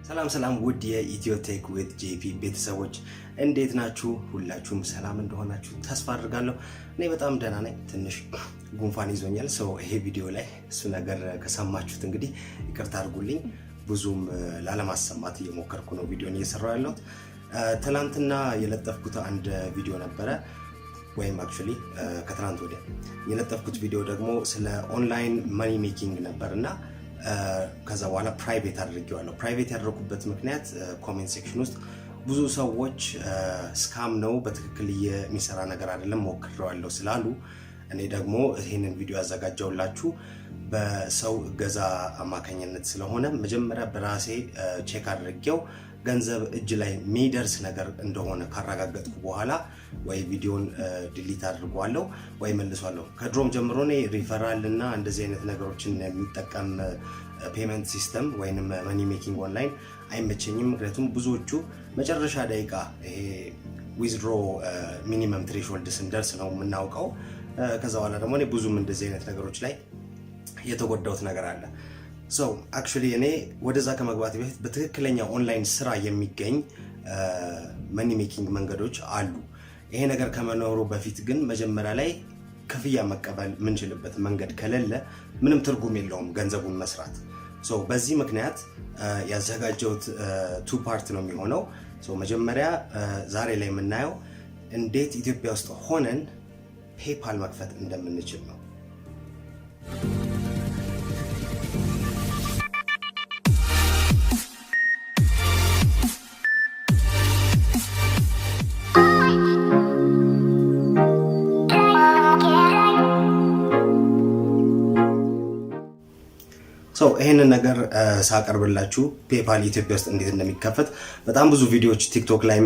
ሰላም ሰላም፣ ውድ የ Ethio Tech with JP ቤተሰቦች እንዴት ናችሁ? ሁላችሁም ሰላም እንደሆናችሁ ተስፋ አድርጋለሁ። እኔ በጣም ደህና ነኝ። ትንሽ ጉንፋን ይዞኛል። So ይሄ ቪዲዮ ላይ እሱ ነገር ከሰማችሁት እንግዲህ ይቅርታ አድርጉልኝ። ብዙም ላለማሰማት እየሞከርኩ ነው ቪዲዮን እየሰራሁ ያለሁት። ትናንትና የለጠፍኩት አንድ ቪዲዮ ነበረ፣ ወይም actually ከትናንት ወዲያ የለጠፍኩት ቪዲዮ ደግሞ ስለ online money making ነበር እና ከዛ በኋላ private አድርጌዋለሁ። Private ያደረኩበት ምክንያት comment section ውስጥ ብዙ ሰዎች scam ነው፣ በትክክል የሚሰራ ነገር አይደለም፣ ሞክሬዋለሁ ስላሉ እኔ ደግሞ ይህንን ቪዲዮ ያዘጋጀውላችሁ በሰው እገዛ አማካኝነት ስለሆነ መጀመሪያ በራሴ check አድርጌው ገንዘብ እጅ ላይ የሚደርስ ነገር እንደሆነ ካረጋገጥኩ በኋላ ወይ ቪዲዮን delete አድርገዋለሁ ወይ መልሷለሁ። ከድሮም ጀምሮ እኔ ሪፈራል እና እንደዚህ አይነት ነገሮችን የሚጠቀም payment system ወይንም money making online አይመቸኝም። ምክንያቱም ብዙዎቹ መጨረሻ ደቂቃ ይሄ withdraw minimum threshold ስንደርስ ነው የምናውቀው። ከዛ በኋላ ደግሞ እኔ ብዙም እንደዚህ አይነት ነገሮች ላይ የተጎዳሁት ነገር አለ። So actually እኔ ወደዛ ከመግባት በፊት በትክክለኛ ኦንላይን ስራ የሚገኝ money making መንገዶች አሉ። ይሄ ነገር ከመኖሩ በፊት ግን መጀመሪያ ላይ ክፍያ መቀበል የምንችልበት መንገድ ከሌለ ምንም ትርጉም የለውም ገንዘቡን መስራት። So በዚህ ምክንያት ያዘጋጀሁት two part ነው የሚሆነው። So መጀመሪያ ዛሬ ላይ የምናየው እንዴት ኢትዮጵያ ውስጥ ሆነን PayPal መክፈት እንደምንችል ነው። ይህንን ነገር ሳቀርብላችሁ PayPal ኢትዮጵያ ውስጥ እንዴት እንደሚከፈት በጣም ብዙ ቪዲዮዎች TikTok ላይም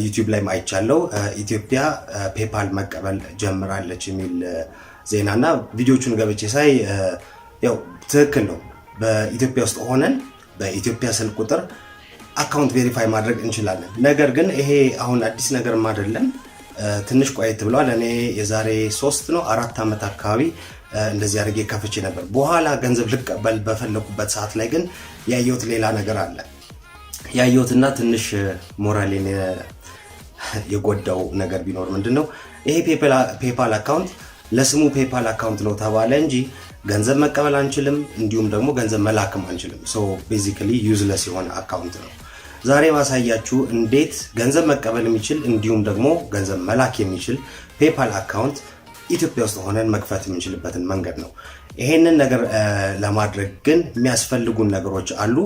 YouTube ላይም አይቻለው። ኢትዮጵያ PayPal መቀበል ጀምራለች የሚል ዜና እና ቪዲዮቹን ገብቼ ሳይ ያው ትክክል ነው። በኢትዮጵያ ውስጥ ሆነን በኢትዮጵያ ስልክ ቁጥር account verify ማድረግ እንችላለን። ነገር ግን ይሄ አሁን አዲስ ነገርም አይደለም። ትንሽ ቆየት ብለዋል። እኔ የዛሬ 3 ነው 4 ዓመት አካባቢ እንደዚህ አድርጌ ከፍቼ ነበር። በኋላ ገንዘብ ልቀበል በፈለኩበት ሰዓት ላይ ግን ያየሁት ሌላ ነገር አለ። ያየሁትና ትንሽ ሞራሌን የጎዳው ነገር ቢኖር ምንድን ነው፣ ይሄ PayPal account ለስሙ PayPal account ነው ተባለ እንጂ ገንዘብ መቀበል አንችልም፣ እንዲሁም ደግሞ ገንዘብ መላክም አንችልም። So basically useless የሆነ account ነው። ዛሬ ማሳያችሁ እንዴት ገንዘብ መቀበል የሚችል እንዲሁም ደግሞ ገንዘብ መላክ የሚችል PayPal account ኢትዮጵያ ውስጥ ሆነን መክፈት የምንችልበትን መንገድ ነው። ይሄንን ነገር ለማድረግ ግን የሚያስፈልጉን ነገሮች አሉ።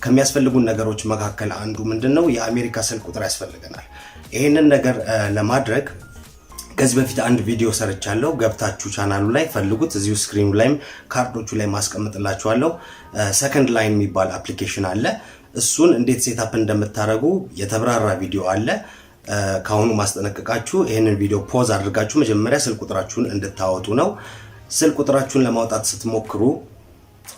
ከሚያስፈልጉን ነገሮች መካከል አንዱ ምንድን ነው? የአሜሪካ ስልክ ቁጥር ያስፈልገናል። ይሄንን ነገር ለማድረግ ከዚህ በፊት አንድ ቪዲዮ ሰርቻለሁ። ገብታችሁ ቻናሉ ላይ ፈልጉት። እዚሁ screen ኑ ላይም ካርዶቹ ላይ ማስቀምጥላችኋለሁ። Second Line የሚባል application አለ። እሱን እንዴት setup እንደምታደርጉ የተብራራ ቪዲዮ አለ። ከአሁኑ ማስጠነቀቃችሁ ይህንን ቪዲዮ pause አድርጋችሁ መጀመሪያ ስልክ ቁጥራችሁን እንድታወጡ ነው። ስልክ ቁጥራችሁን ለማውጣት ስትሞክሩ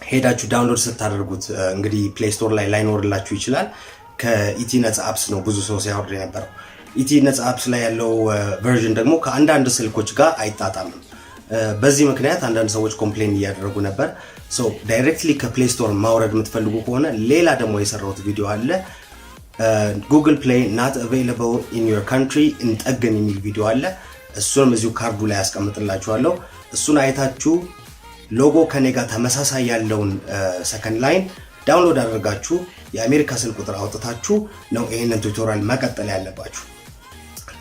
ሄዳችሁ download ስታደርጉት እንግዲህ Play Store ላይ ላይኖርላችሁ ይችላል። ከኢቲ ነጻ Apps ነው ብዙ ሰው ሲያወርድ የነበረው። ኢቲ ነጻ Apps ላይ ያለው version ደግሞ ከአንዳንድ ስልኮች ጋር አይጣጣምም። በዚህ ምክንያት አንዳንድ ሰዎች complain እያደረጉ ነበር። So directly ከ Play Store ማውረድ የምትፈልጉ ከሆነ ሌላ ደግሞ የሰራሁት ቪዲዮ አለ። Google Play not available in your country እንጠግን የሚል ቪዲዮ አለ። እሱንም እዚሁ ካርዱ ላይ ያስቀምጥላችኋለሁ። እሱን አይታችሁ ሎጎ ከኔ ጋር ተመሳሳይ ያለውን Second Line download አድርጋችሁ የአሜሪካ ስልክ ቁጥር አውጥታችሁ ነው ይህንን tutorial መቀጠል ያለባችሁ።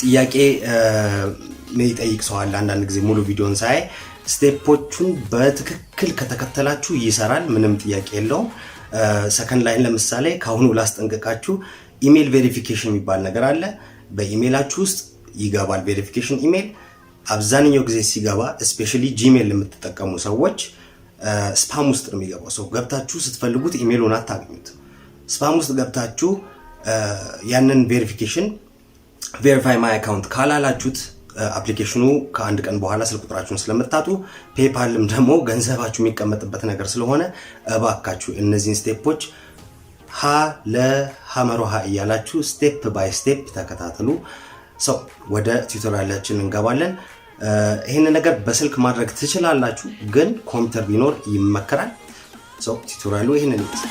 ጥያቄ የሚጠይቅ ሰው አለ። አንዳንድ ጊዜ ሙሉ ቪዲዮን ሳያይ step ኦቹን በትክክል ከተከተላችሁ ይሰራል፣ ምንም ጥያቄ የለውም። Second Line ለምሳሌ ከአሁኑ ላስጠንቅቃችሁ፣ email verification የሚባል ነገር አለ። በኢሜይላችሁ ውስጥ ይገባል verification email። አብዛኛው ጊዜ ሲገባ especially Gmail የምትጠቀሙ ሰዎች spam ውስጥ ነው የሚገባው። So ገብታችሁ ስትፈልጉት ኢሜይሉን አታገኙት። Spam ውስጥ ገብታችሁ ያንን verification verify my account ካላላችሁት application ኑ ከአንድ ቀን በኋላ ስልክ ቁጥራችሁን ስለምታጡ PayPal ም ደግሞ ገንዘባችሁ የሚቀመጥበት ነገር ስለሆነ እባካችሁ እነዚህን step ኦች ሀ ለ ሐመሩ ሐ እያላችሁ step by step ተከታተሉ። So ወደ tutorial ኣችን እንገባለን። ይህን ነገር በስልክ ማድረግ ትችላላችሁ፣ ግን ኮምፒውተር ቢኖር ይመከራል። So tutorial ኡ ይህንን ይመስላል።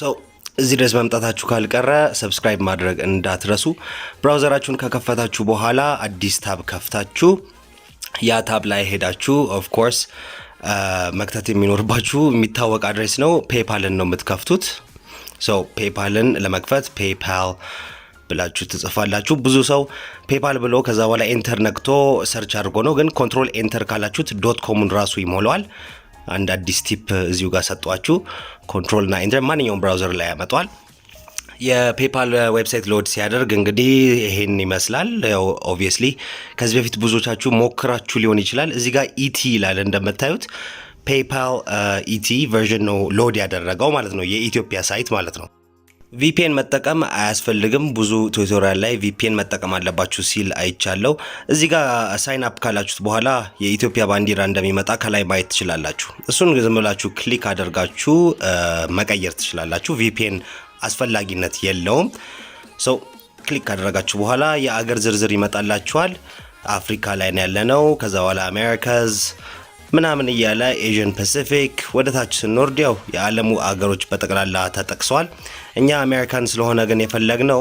So እዚህ ድረስ መምጣታችሁ ካልቀረ subscribe ማድረግ እንዳትረሱ። Browser ኣችሁን ከከፈታችሁ በኋላ አዲስ tab ከፍታችሁ ያ tab ላይ ሄዳችሁ of course መክተት የሚኖርባችሁ የሚታወቅ address ነው። PayPal ን ነው የምትከፍቱት። So PayPal ን ለመክፈት PayPal ብላችሁ ትጽፋላችሁ። ብዙ ሰው PayPal ብሎ ከዛ በኋላ enter ነክቶ search አድርጎ ነው። ግን control enter ካላችሁት .com ኡን ራሱ ይሞላዋል። አንድ አዲስ tip እዚሁ ጋር ሰጧችሁ። Control እና enter ማንኛውም browser ላይ ያመጣዋል። የ PayPal website load ሲያደርግ እንግዲህ ይሄን ይመስላል። ያው obviously ከዚህ በፊት ብዙዎቻችሁ ሞክራችሁ ሊሆን ይችላል። እዚህ ጋር ET ይላል እንደምታዩት፣ PayPal ET version ነው load ያደረገው ማለት ነው፣ የኢትዮጵያ site ማለት ነው። VPN መጠቀም አያስፈልግም። ብዙ tutorial ላይ VPN መጠቀም አለባችሁ ሲል አይቻለው። እዚህ ጋር sign up ካላችሁት በኋላ የኢትዮጵያ ባንዲራ እንደሚመጣ ከላይ ማየት ትችላላችሁ። እሱን ዝም ብላችሁ click አድርጋችሁ መቀየር ትችላላችሁ። VPN አስፈላጊነት የለውም። So click ካደረጋችሁ በኋላ የአገር ዝርዝር ይመጣላችኋል። አፍሪካ ላይ ነው ያለነው። ከዛ በኋላ Americas ምናምን እያለ Asian Pacific፣ ወደ ታች ስንወርድ ያው የዓለሙ አገሮች በጠቅላላ ተጠቅሰዋል። እኛ አሜሪካን ስለሆነ ግን የፈለግነው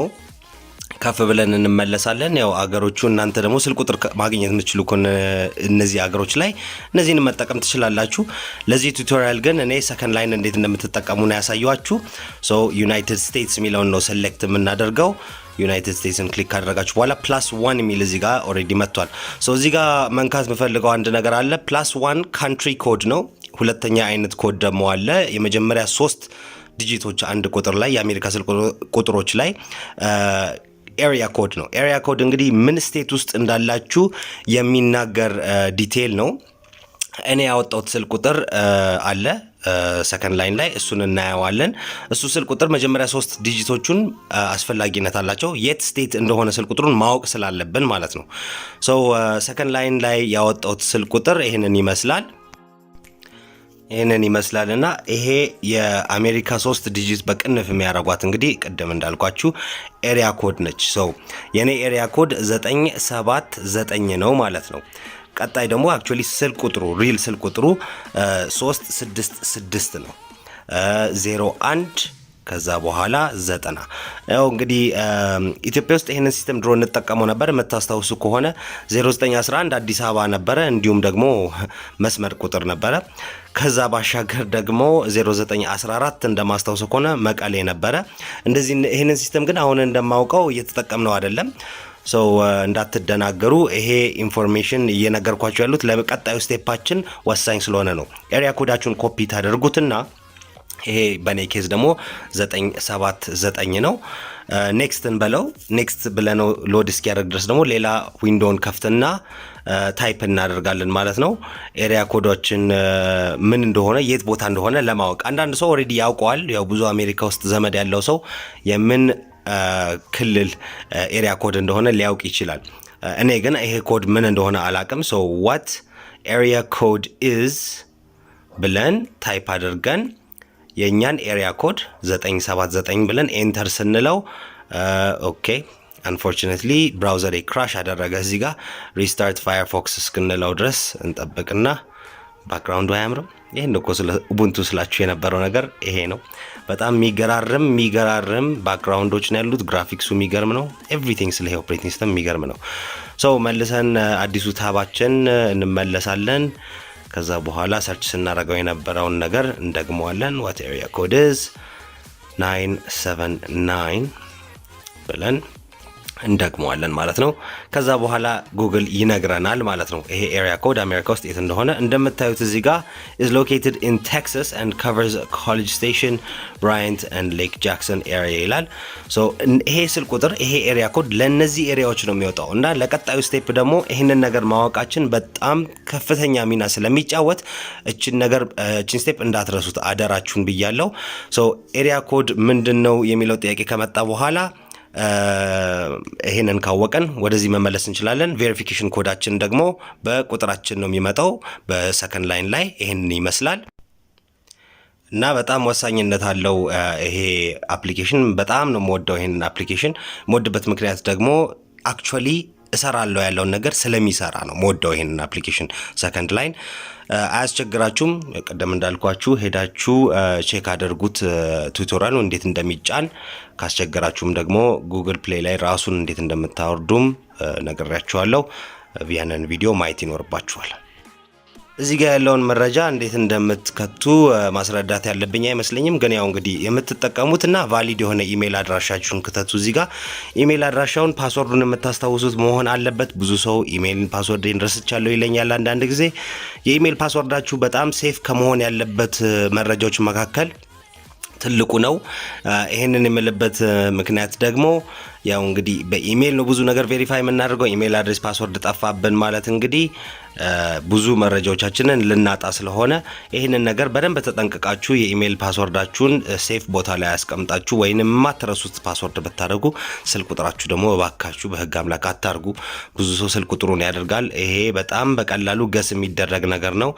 ከፍ ብለን እንመለሳለን። ያው አገሮቹ እናንተ ደግሞ ስልክ ቁጥር ማግኘት የምትችሉ ከሆነ እነዚህ አገሮች ላይ እነዚህን መጠቀም ትችላላችሁ። ለዚህ tutorial ግን እኔ second line እንዴት እንደምትጠቀሙ ነው ያሳየኋችሁ። So United States የሚለውን ነው select የምናደርገው። United States ን click ካደረጋችሁ በኋላ +1 የሚል እዚህ ጋር already መጥቷል። So እዚህ ጋር መንካት የምፈልገው አንድ ነገር አለ። +1 country code ነው። ሁለተኛ አይነት ኮድ ደግሞ አለ። የመጀመሪያ ሶስት digit ኦች አንድ ቁጥር ላይ፣ የአሜሪካ ስልክ ቁጥሮች ላይ area code ነው። Area code እንግዲህ ምን state ውስጥ እንዳላችሁ የሚናገር detail ነው። እኔ ያወጣሁት ስልክ ቁጥር አለ second line ላይ፣ እሱን እናየዋለን። እሱ ስልክ ቁጥር መጀመሪያ ሶስት digit ኦቹን አስፈላጊነት አላቸው፣ የት state እንደሆነ ስልክ ቁጥሩን ማወቅ ስላለብን ማለት ነው። So second line ላይ ያወጣሁት ስልክ ቁጥር ይህንን ይመስላል እና ይሄ የአሜሪካ ሶስት digit በቅንፍ የሚያደርጓት እንግዲህ ቅድም እንዳልኳችሁ area code ነች። So የኔ area code 979 ነው ማለት ነው። ቀጣይ ደግሞ actually ስልክ ቁጥሩ፣ real ስልክ ቁጥሩ 366 ነው፣ 01 ከዛ በኋላ 90። ያው እንግዲህ ኢትዮጵያ ውስጥ ይህንን system ድሮ እንጠቀመው ነበር። የምታስታውሱ ከሆነ 0911 አዲስ አበባ ነበረ፣ እንዲሁም ደግሞ መስመር ቁጥር ነበረ። ከዛ ባሻገር ደግሞ 0914 እንደማስታውሰው ከሆነ መቀሌ ነበረ። እንደዚህ ይህንን system ግን አሁን እንደማውቀው እየተጠቀምነው አይደለም። So እንዳትደናገሩ፣ ይሄ information እየነገርኳችሁ ያሉት ለቀጣዩ step ኣችን ወሳኝ ስለሆነ ነው። Area code ኣችሁን copy ታደርጉትና ይሄ በእኔ case ደግሞ 979 ነው። Next እንበለው። Next ብለነው load እስኪያደርግ ድረስ ደግሞ ሌላ window ን ከፍትና type እናደርጋለን ማለት ነው። Area code ኦችን ምን እንደሆነ፣ የት ቦታ እንደሆነ ለማወቅ። አንዳንድ ሰው already ያውቀዋል። ያው ብዙ አሜሪካ ውስጥ ዘመድ ያለው ሰው የምን ክልል area code እንደሆነ ሊያውቅ ይችላል። እኔ ግን ይሄ ኮድ ምን እንደሆነ አላቅም። So "what area code is" ብለን type አድርገን የእኛን area code 979 ብለን enter ስንለው፣ okay, unfortunately browser crash አደረገ። እዚህ ጋር restart Firefox እስክንለው ድረስ እንጠብቅና background ኡ አያምርም? ይህን እኮ ስለ Ubuntu ስላችሁ የነበረው ነገር ይሄ ነው። በጣም የሚገራርም የሚገራርም background ኦች ነው ያሉት። ግራፊክሱ የሚገርም ነው። Everything ስለ ይሄ operating system የሚገርም ነው። So መልሰን አዲሱ tab ኣችን እንመለሳለን። ከዛ በኋላ search ስናደርገው የነበረውን ነገር እንደግመዋለን። "What area code is 979" ብለን እንደግመዋለን ማለት ነው። ከዛ በኋላ ጉግል ይነግረናል ማለት ነው። ይሄ area code አሜሪካ ውስጥ የት እንደሆነ እንደምታዩት እዚህ ጋር is located in Texas and covers College Station, Bryant and Lake Jackson area ይላል። So ይሄ ስልክ ቁጥር፣ ይሄ area code ለእነዚህ area ዎች ነው የሚወጣው እና ለቀጣዩ step ደግሞ ይህንን ነገር ማወቃችን በጣም ከፍተኛ ሚና ስለሚጫወት እችን ነገር፣ እችን step እንዳትረሱት አደራችሁን ብያለው። So area code ምንድን ነው የሚለው ጥያቄ ከመጣ በኋላ ይሄንን ካወቀን ወደዚህ መመለስ እንችላለን። Verification code ኣችን ደግሞ በቁጥራችን ነው የሚመጣው በ second line ላይ፣ ይሄንን ይመስላል እና በጣም ወሳኝነት አለው ይሄ application። በጣም ነው የምወደው ይሄንን application። የምወድበት ምክንያት ደግሞ actually እሰራለሁ ያለውን ነገር ስለሚሰራ ነው መወደው ይሄንን application። Second Line አያስቸግራችሁም። ቅድም እንዳልኳችሁ ሄዳችሁ check አድርጉት tutorial ኡ እንዴት እንደሚጫን። ካስቸገራችሁም ደግሞ Google Play ላይ ራሱን እንዴት እንደምታወርዱም ነግሬያችኋለሁ። ያንን ቪዲዮ ማየት ይኖርባችኋል። እዚህ ጋር ያለውን መረጃ እንዴት እንደምትከቱ ማስረዳት ያለብኝ አይመስለኝም። ግን ያው እንግዲህ የምትጠቀሙት እና valid የሆነ ኢሜይል አድራሻችሁን ክተቱ። እዚህ ጋር ኢሜይል አድራሻውን password ኡን የምታስታውሱት መሆን አለበት። ብዙ ሰው email password ረስቻለሁ ይለኛል። አንዳንድ ጊዜ የ email password ኣችሁ በጣም safe ከመሆን ያለበት መረጃዎች መካከል ትልቁ ነው። ይሄንን የምልበት ምክንያት ደግሞ ያው እንግዲህ በኢሜይል ነው ብዙ ነገር verify የምናደርገው። Email address password ጠፋብን ማለት እንግዲህ ብዙ መረጃዎቻችንን ልናጣ ስለሆነ ይህንን ነገር በደንብ ተጠንቅቃችሁ የ email password ኣችሁን safe ቦታ ላይ አስቀምጣችሁ ወይንም የማትረሱት password ብታደርጉ፣ ስልክ ቁጥራችሁ ደግሞ እባካችሁ በህግ አምላክ አታርጉ። ብዙ ሰው ስልክ ቁጥሩን ያደርጋል። ይሄ በጣም በቀላሉ guess የሚደረግ ነገር ነው።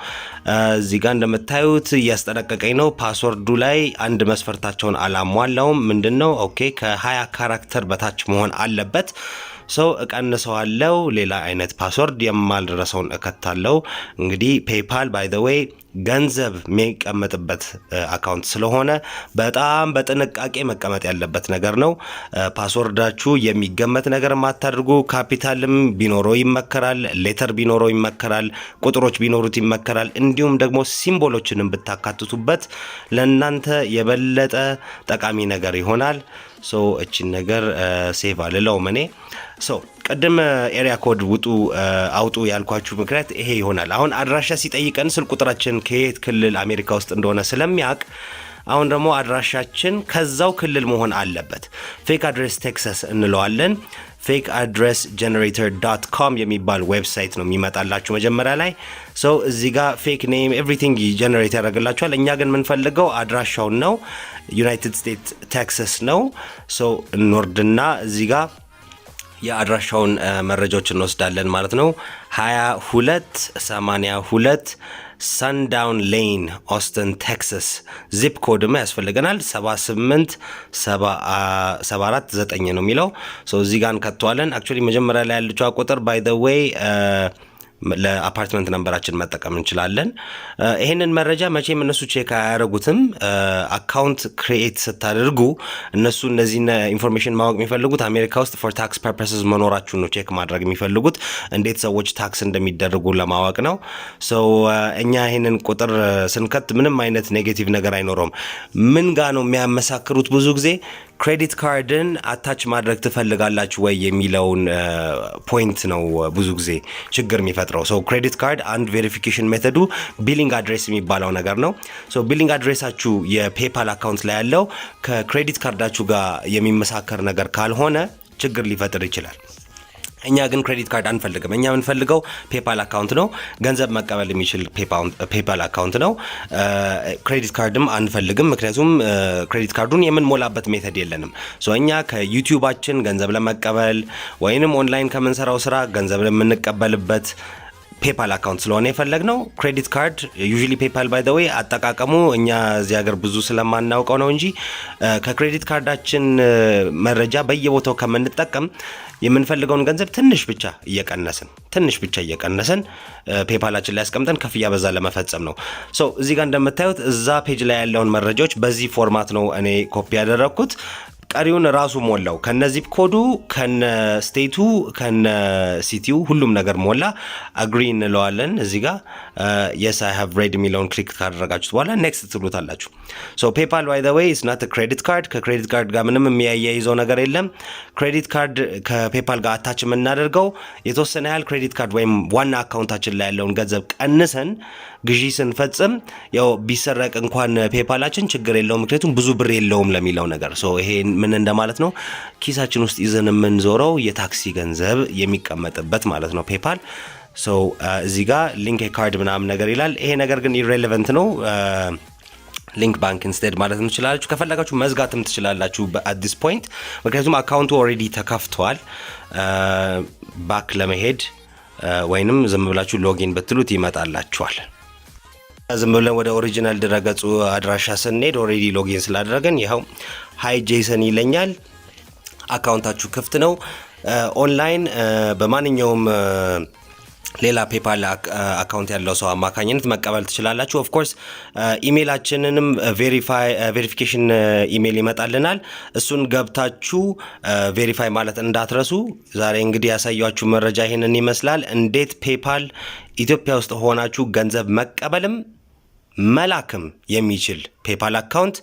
እዚህ ጋር እንደምታዩት እያስጠነቀቀኝ ነው። Password ኡ ላይ አንድ መስፈርታቸውን አላሟላውም። ምንድን ነው? Okay፣ ከ20 character በታች መሆን አለበት። So እቀንሰዋለው። ሌላ አይነት password የማልረሰውን እከታለው። እንግዲህ PayPal by the way ገንዘብ የሚቀመጥበት account ስለሆነ በጣም በጥንቃቄ መቀመጥ ያለበት ነገር ነው። Password ኣችሁ የሚገመት ነገር ማታድርጉ። ካፒታልም ቢኖረው ይመከራል፣ letter ቢኖረው ይመከራል፣ ቁጥሮች ቢኖሩት ይመከራል። እንዲሁም ደግሞ symbol ኦችንም ብታካትቱበት ለእናንተ የበለጠ ጠቃሚ ነገር ይሆናል። So እቺን ነገር save አልለውም እኔ። So ቅድም area code ውጡ አውጡ ያልኳችሁ ምክንያት ይሄ ይሆናል። አሁን አድራሻ ሲጠይቀን ስልክ ቁጥራችን ከየት ክልል አሜሪካ ውስጥ እንደሆነ ስለሚያውቅ አሁን ደግሞ አድራሻችን ከዛው ክልል መሆን አለበት። Fake address Texas እንለዋለን። fakeaddressgenerator.com የሚባል website ነው የሚመጣላችሁ መጀመሪያ ላይ። So እዚህ ጋር fake name everything generate ያደርግላችኋል። እኛ ግን የምንፈልገው አድራሻውን ነው። United States Texas ነው። So እንወርድና እዚህ ጋር የአድራሻውን መረጃዎች እንወስዳለን ማለት ነው። 2282 Sundown Lane፣ Austin Texas። Zip code ም ያስፈልገናል። 78749 ነው የሚለው። እዚህ ጋር እንከተዋለን። Actually መጀመሪያ ላይ ያለችዋ ቁጥር by the way ለ apartment number ኣችን መጠቀም እንችላለን። ይሄንን መረጃ መቼም እነሱ check አያደርጉትም። Account create ስታደርጉ እነሱ እነዚህን information ማወቅ የሚፈልጉት አሜሪካ ውስጥ for tax purposes መኖራችሁን ነው check ማድረግ የሚፈልጉት፣ እንዴት ሰዎች tax እንደሚደረጉ ለማወቅ ነው። So እኛ ይሄንን ቁጥር ስንከት ምንም አይነት negative ነገር አይኖረውም። ምን ጋ ነው የሚያመሳክሩት? ብዙ ጊዜ credit card ን attach ማድረግ ትፈልጋላችሁ ወይ የሚለውን point ነው ብዙ ጊዜ ችግር የሚፈጥረው። So credit card አንድ verification method ኡ billing address የሚባለው ነገር ነው። So billing address ኣችሁ የ PayPal account ላይ ያለው ከ credit card ኣችሁ ጋር የሚመሳከር ነገር ካልሆነ ችግር ሊፈጥር ይችላል። እኛ ግን credit card አንፈልግም። እኛ የምንፈልገው PayPal account ነው። ገንዘብ መቀበል የሚችል PayPal account ነው። Credit card ም አንፈልግም፣ ምክንያቱም credit card ኡን የምንሞላበት method የለንም። So እኛ ከ YouTube ኣችን ገንዘብ ለመቀበል ወይንም ኦንላይን ከምንሰራው ስራ ገንዘብ የምንቀበልበት PayPal account ስለሆነ የፈለግነው credit card usually PayPal by the way አጠቃቀሙ እኛ እዚህ ሀገር ብዙ ስለማናውቀው ነው እንጂ ከ credit card ኣችን መረጃ በየቦታው ከምንጠቀም የምንፈልገውን ገንዘብ ትንሽ ብቻ እየቀነስን PayPal ኣችን ላይ አስቀምጠን ክፍያ በዛ ለመፈጸም ነው። So እዚህ ጋር እንደምታዩት እዛ page ላይ ያለውን መረጃዎች በዚህ format ነው እኔ ኮፒ ያደረግኩት። ቀሪውን ራሱ ሞላው። ከነ zip code ኡ፣ ከነ state ኡ፣ ከነ city ው ሁሉም ነገር ሞላ። Agree እንለዋለን። እዚህ ጋር "Yes, I have read" የሚለውን click ካደረጋችሁት በኋላ next ትሉታላችሁ። So PayPal by the way is not credit card። ከ credit card ጋር ምንም የሚያያይዘው ነገር የለም። Credit card ከ PayPal ጋር attach የምናደርገው የተወሰነ ያህል credit card ወይም ዋና account ኣችን ላይ ያለውን ገንዘብ ቀንሰን ግዢ ስንፈጽም ያው ቢሰረቅ እንኳን PayPal ኣችን ችግር የለውም፣ ምክንያቱም ብዙ ብር የለውም ለሚለው ነገር። So ይሄ ምን እንደማለት ነው? ኪሳችን ውስጥ ይዘን የምንዞረው የታክሲ ገንዘብ የሚቀመጥበት ማለት ነው PayPal። So እዚህ ጋር link card ምናምን ነገር ይላል። ይሄ ነገር ግን irrelevant ነው። Link bank instead ማለት ትችላላችሁ። ከፈለጋችሁ መዝጋትም ትችላላችሁ at this point፣ ምክንያቱም account ኡ already ተከፍቷል። Back ለመሄድ ወይንም ዝም ብላችሁ login ብትሉት ይመጣላችኋል። ዝም ብለን ወደ original ድረገጹ አድራሻ ስንሄድ already login ስላደረገን ይኸው "Hi Jason" ይለኛል። Account ኣችሁ ክፍት ነው። ኦንላይን በማንኛውም ሌላ PayPal account ያለው ሰው አማካኝነት መቀበል ትችላላችሁ። Of course ኢሜይላችንንም verification email ይመጣልናል። እሱን ገብታችሁ verify ማለት እንዳትረሱ። ዛሬ እንግዲህ ያሳየኋችሁ መረጃ ይህንን ይመስላል። እንዴት PayPal ኢትዮጵያ ውስጥ ሆናችሁ ገንዘብ መቀበልም መላክም የሚችል PayPal account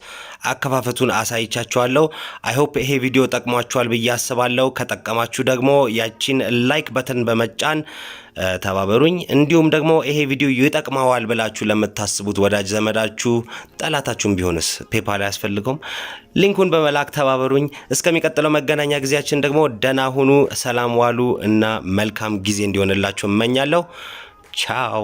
አከፋፈቱን አሳይቻችኋለሁ። I hope ይሄ ቪዲዮ ጠቅሟችኋል ብዬ አስባለሁ። ከጠቀማችሁ ደግሞ ያቺን like button በመጫን ተባበሩኝ። እንዲሁም ደግሞ ይሄ ቪዲዮ ይጠቅመዋል ብላችሁ ለምታስቡት ወዳጅ ዘመዳችሁ፣ ጠላታችሁም ቢሆንስ PayPal አያስፈልገውም፣ link ኡን በመላክ ተባበሩኝ። እስከሚቀጥለው መገናኛ ጊዜያችን ደግሞ ደህና ሁኑ፣ ሰላም ዋሉ እና መልካም ጊዜ እንዲሆንላችሁ እመኛለሁ። ቻው።